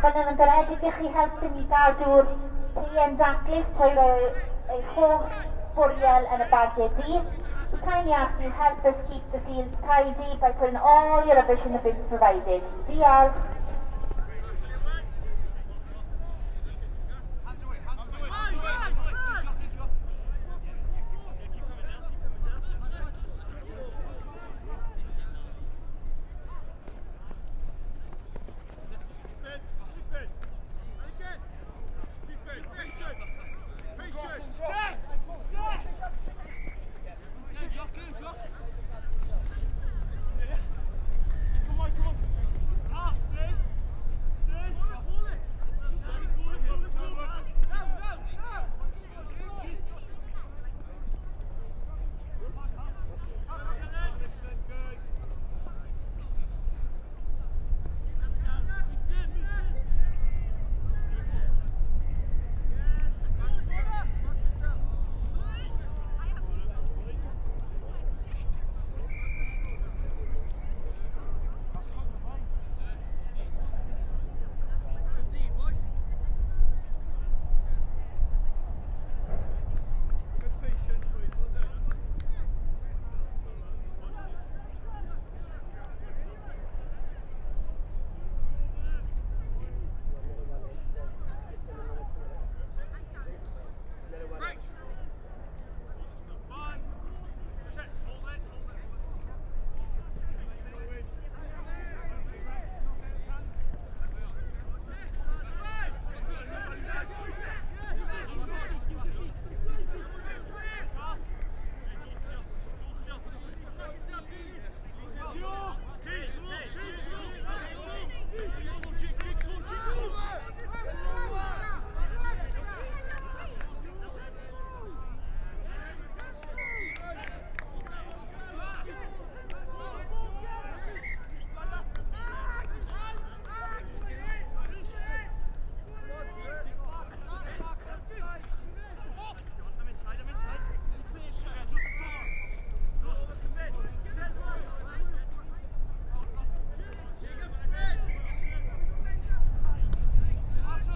Gofynnwn yn garedig i chi helpu ni gadw'r caeau'n daclus trwy roi eich holl sbwriel yn y bagiau du. We kindly ask you help us keep the fields tidy by putting all your rubbish in the bins provided. Diolch.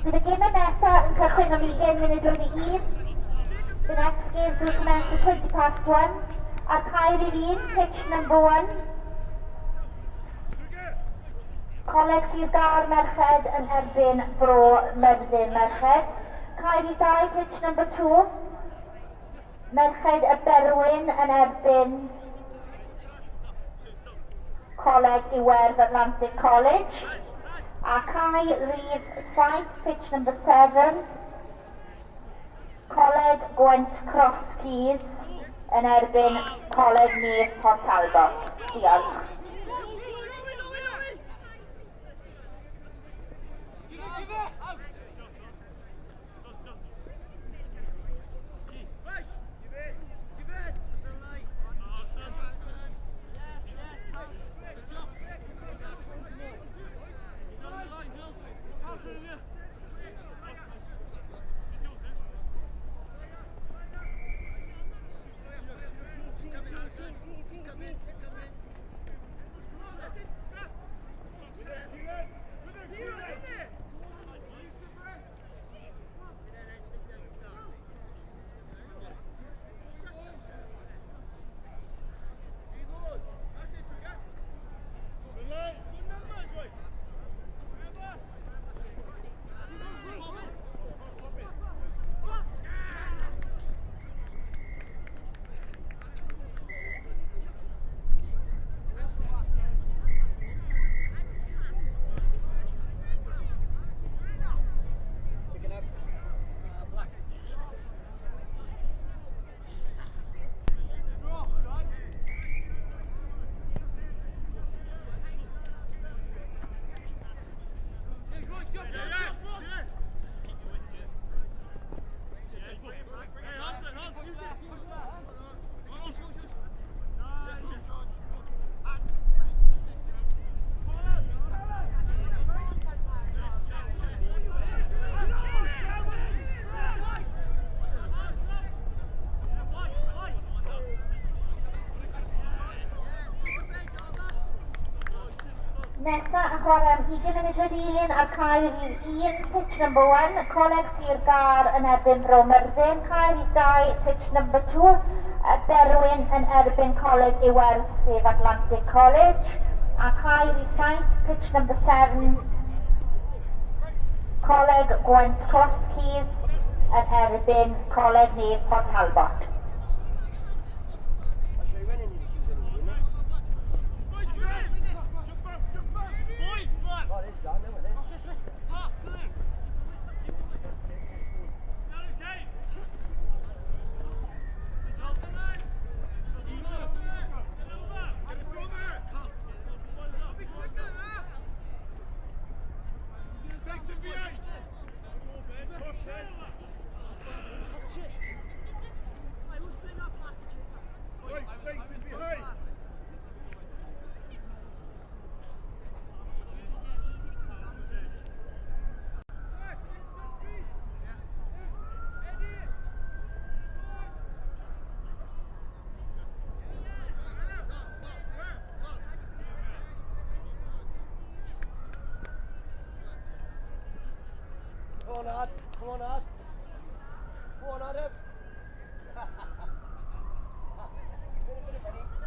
Bydd y gemau nesaf yn cychwyn am 20 munud wedi 1. The next games will commence at 20 past 1. Ar cae rhif 1, pitch number 1. Coleg Sir Gâr Merched yn erbyn Bro Myrddin Merched. Cae rhif 2, pitch number 2. Merched y Berwyn yn erbyn Coleg Iwerdd Atlantic College. A cae rhif 7, pitch number 7. Coleg Gwent Cross Keys yn erbyn Coleg Neath Port Talbot. Diolch. Nesa yn chwarae am 12:40 ar cae rhif 1, pitch number 1, Coleg Sir Gâr yn erbyn Bro Myrddin, cae rhif 2, pitch number 2, Berwyn yn erbyn Coleg Iwerdd, sef Atlantic College, a cae rhif 7, pitch number 7, Coleg Gwent Crosskeys yn erbyn Coleg Nedd Port Talbot. Come on, lad. Come on, lad. Come on, Adam. Bit of money.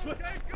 Okay.